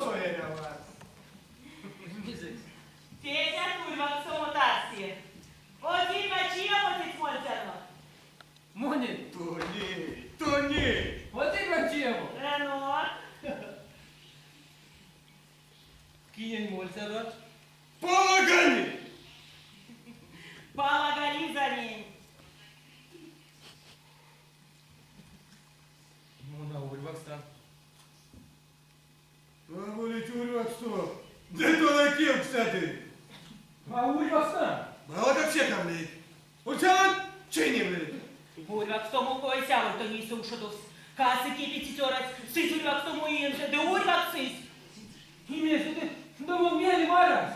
Косо эряват? Мезекс? Тетят урьвакстомо тарси. Одирьва чиямо теть мольтяно? Монень? Тонеть, тонеть! Одирьва чиямо? Эно? Кинень мольтядо? Полагали! Полагали за ней. Мон а урьвакстан. Аволить урьваксто. Ды тона кевкстяды. А урьвакстан? Мало как всех авлить. Ульцянат чинивлить. Урьвакстомо койсэ аволь тонь ушодовсь. Касы кепети цёрась, сыть урьвакстомо иензэ ды урьваксызь. И мезе ты, да мон мелем арась.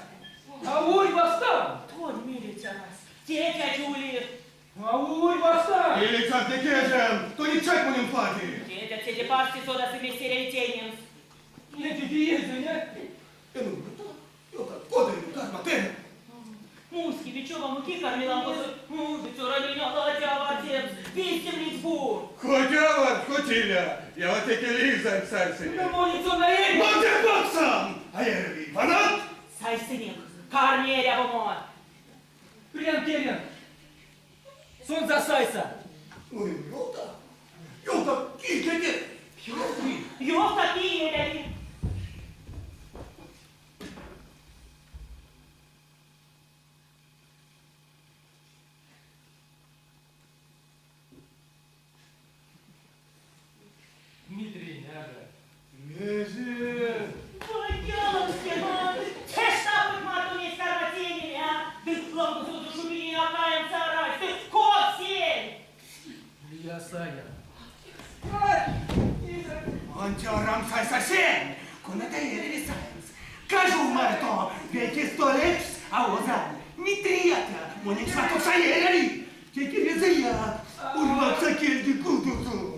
А урьвакстан? Тонь мелеть арась. Тетять ули. А урьвакстан? Или как не кежем, то не чать будем платить. Тетят седе парсте содасы мезть эряви тейнемс. Неть иензэ, не? Эно, ёвта, кода эно кармат, эно? Муськи бечёва муки карми лангозот. Ды цёранень а лади авардемс, пистемлить бу. Хоть авардть, хоть иля, ялатеке Лизань сайсынек. Да монень сон а эряви. Мон теть максан! А эряви, ванат? Сайсынек, карми эрявомо. Прям керян. Сонзэ а сайса. Ой, ёвта, ёвта, ки теке? Ёвтни. Ёвта, ки эряви. Дмитрий, ага. Мезе? Ой, те штапонть марто мезть кармат тейнеме, а? Ды лангозонзо шумине а каямс арась, ды ков сень? Лия саян. Мон цёрам сайса сень, коната эряви саемс. Кажу марто вейке столь экшс а озан. Митрий атя, монень сватокс а эряви. Тейтерезэяк урьвакса кельги кудосо.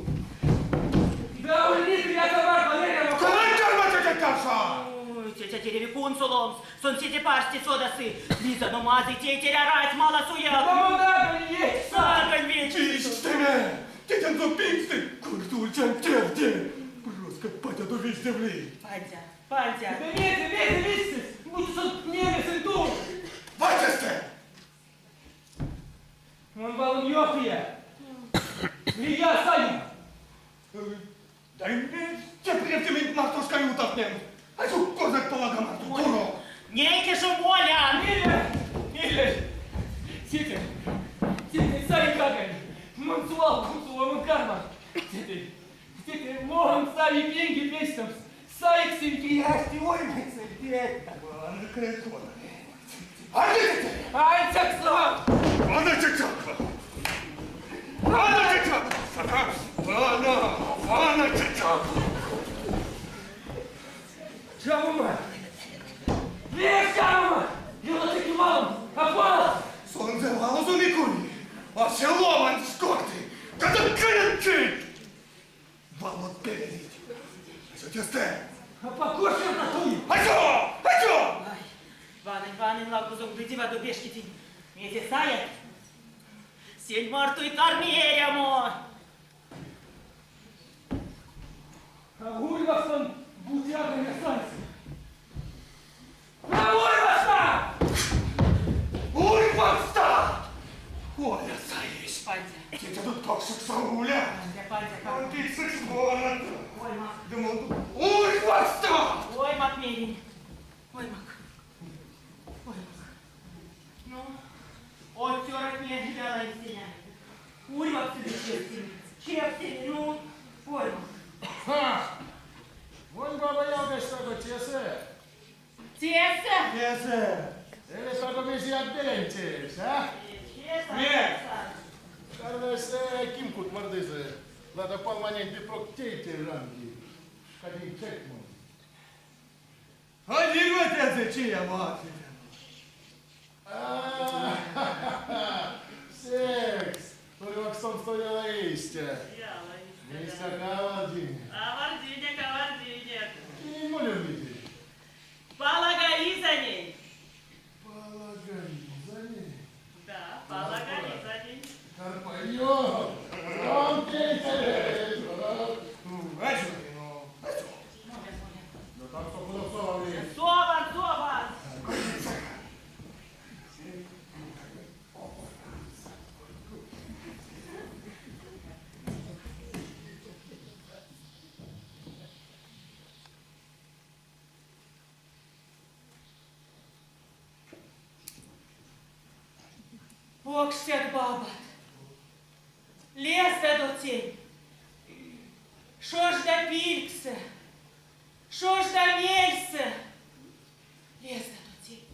Да ули Дмитрий атя марто эрямо. Конань кармат тетять каршо? Ой, тетять эряви кунсоломс, сон седе парсте содасы. Лиза, но мазый тейтерь арась маласояк. Да мон есть Сагань вечксы. Пиштеме! Тетянзо пингстэ кургсо ульцянь тевде. Броска патядо виздевли. Пандя, пандя. Да мезе, мезе виздсь, бути сон мелезэнь тусь. Вачасте! Мон валом ёвтыя. Лия саинь. Дай мезть превтементь марто шка ютавтнемс. А жо козак полага марто курок. Нейке жо молян! Мейле, мейле. Тетя, тетя, саи-ка Мон свал кунсоломон карман. Тетя, тетя, мон саи пенги печтемс. Саик сивки. Ясти оймесэ Ансяк сон! Вана чачака! Вана чачака! Вана, вана чачака! Чавома! Весть чавома! Ялатеке валом, а вал! Сонзэ валозо Микули, а се ломансь корты, кадык кричить! Валот певерить. Азё тестэ! А покорсят а туи! Азё! Азё! Ай, ванынь, ванынь лангозом ды дивадо пешкединь. Мезе саят? Сень марто и карми эрямо. А урьвакстон бутяга не сайсь. А урьвакста! Урьвакста! Оля саись! Пандя, Тетя тут токшикса Уля! пандя, пандя, пандя. Антисекс ворот! Оймак, Думал, урьвакста! оймак меринь. Оймак. Оймак. Ну, од цёратне велень стеня. Урьвакстыде чевтеме. Чевтеме, ну, оймак. Ха! Монь баба ялгась таго тесэ. Тесэ? Тесэ! Эли таго мезеяк берянь тейсь, а? Тесэ, Нет. тесэ. Кардайсэ ким кутмордызе. Лада палманенть ды прок тейтерь ранги. Кадинь чатьмон. Одирьва тесэ чиямо А-ха-ха-ха! Секс! Урьвакстомсто яла истя. Яла Не истя, да. истяк авардинек. Авардинек, авардинек. Кинень молевлиде? Полагали за ней. Полагали за ней. Да, полагали за ней. Карпайо! Он тейтересь! Ну, азё, ну, азё. Моля, моля. Ну там что было. Покштят-бабат, лездадо тень. Шожда пильгсэ, шожда мельсэ лездадо тень.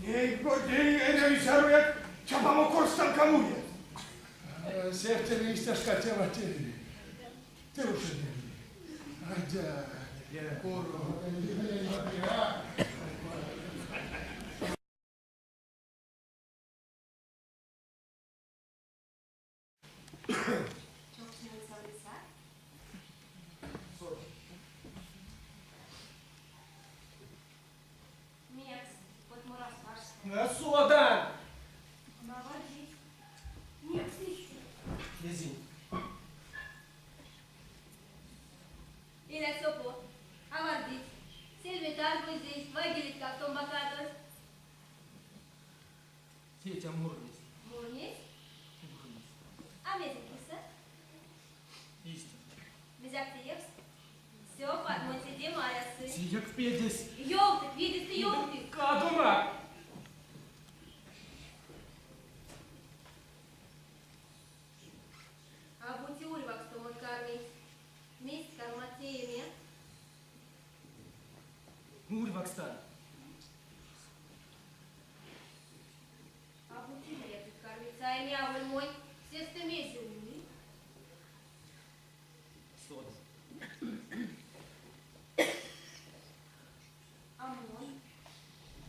Ней гордей эряви зярояк чапамо корштанка муемс. Сехте истяшка тема те. Те уш Адя, куро. Чокшнень совицят? Мекс потмурас варштась? А содан! Авардить. Мекс истя? Эзинь. Иля сёпо. Авардить. Сельметь таргозезь, вайгелетькак томбакадозь. Тетям мурнесь. Мурнесь? Мурнесь. А мезе кисэ? Истя. Мезяк теевсь? Сёпат, монь седе марясы. Теяк педясь. Ёвтык, видестэ ёвтык. Кадомак! А бути урьвакстомо кармить, мезть кармат тееме? Урьвакстан. А бути лиятат кармить саеме аволь монь, сестэ мезе ули? Содан. А мон?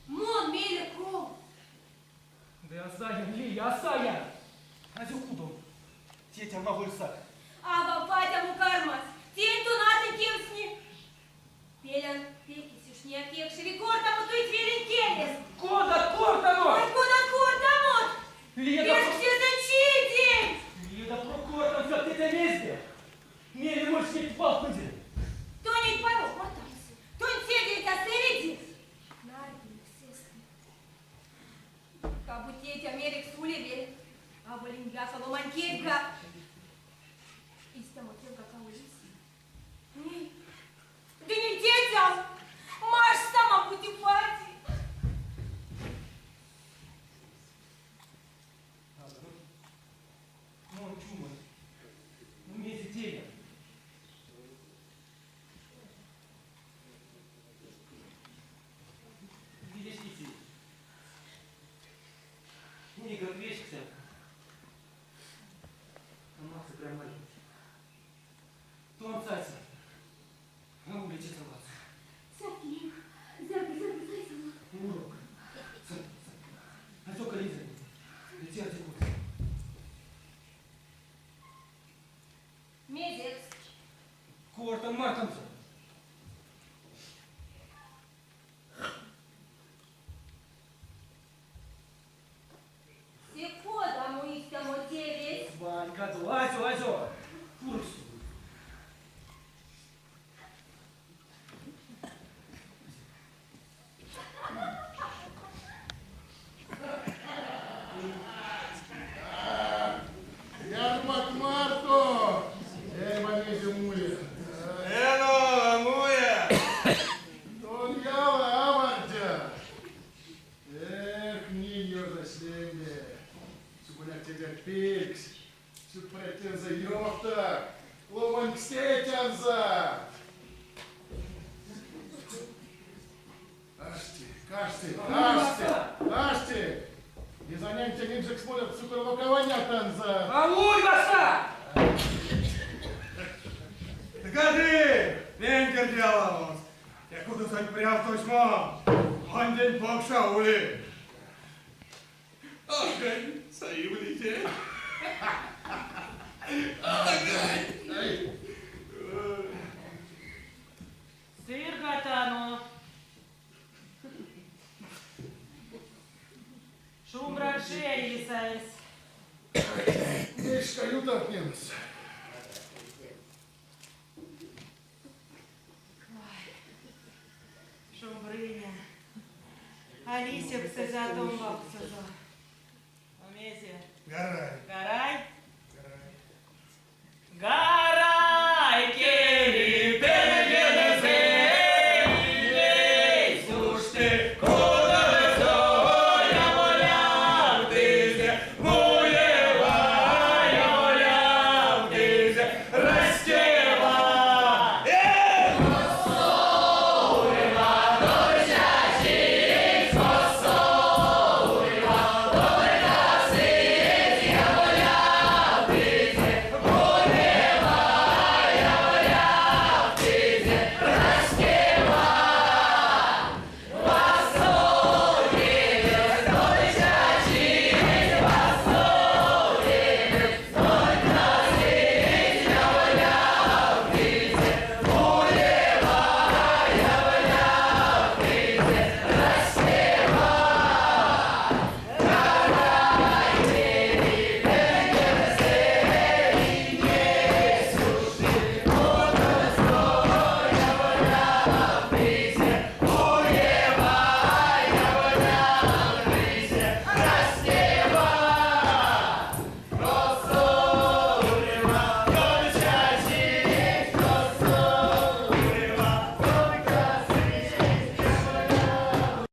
Мон мейле ков? Ды а саян, Лия, а саян! Азё кудов. Тетям аволь сак. Авам патям кармась, тень-тонатонь кевкстни. Пелян, пекесь уш не а кекшеви, кортамо туить велень келес. Кода кортамо? Ой, кода кортамот? Лия, Пешксесэ чи-день! Лия, допрок кортамс тетям эзде. Мейле мольсь неть валтнэде. Тонеть паро кортамс, тонь седееть а сэреди. Нарьгимик сестэ. Кабу тетям эрикс улевель, аволинь яка ломань кедьга. Истямо тевгак а ули. Ней, ды не тетям, маштсамам бути пати. Мон чумонь. Мезе теян? Видечтите. Нейгак вечксак. А максы прям молить. Тон сайсак. Улить это ладно. Сякинь, зярдо, зярдо сайсамак? Курок. Сак, сак. Азёка, Лиза, лети азё. Мезекс? Кортан мартонзо. Се кодамо истямо тевесь? Ванькадо, азё, азё. Куроксто. Ярмак марто! Эрьва мезе муе. Эно, муе! Тон яла авардят. Эх, ней ёжо сельме. Сюконяк тетять пильгс, сюкпря тензэ ёвтак, ломанькс тейтянзат. Аштек, аштек, аштек, аштек! Низанянь тень инжекс молят сюкоромо каванятанзат. А урьвакстан! Скажи, венгер аламос. Те кудосонть прявтось мон. Мондень покш а ули. Агай, саивлизе. Агай! Сыргатано. Шумбра эрий саезь. Вешка ютавтнемс. Ой, шумбрыня. А лисевксэзэ а томбавксозо.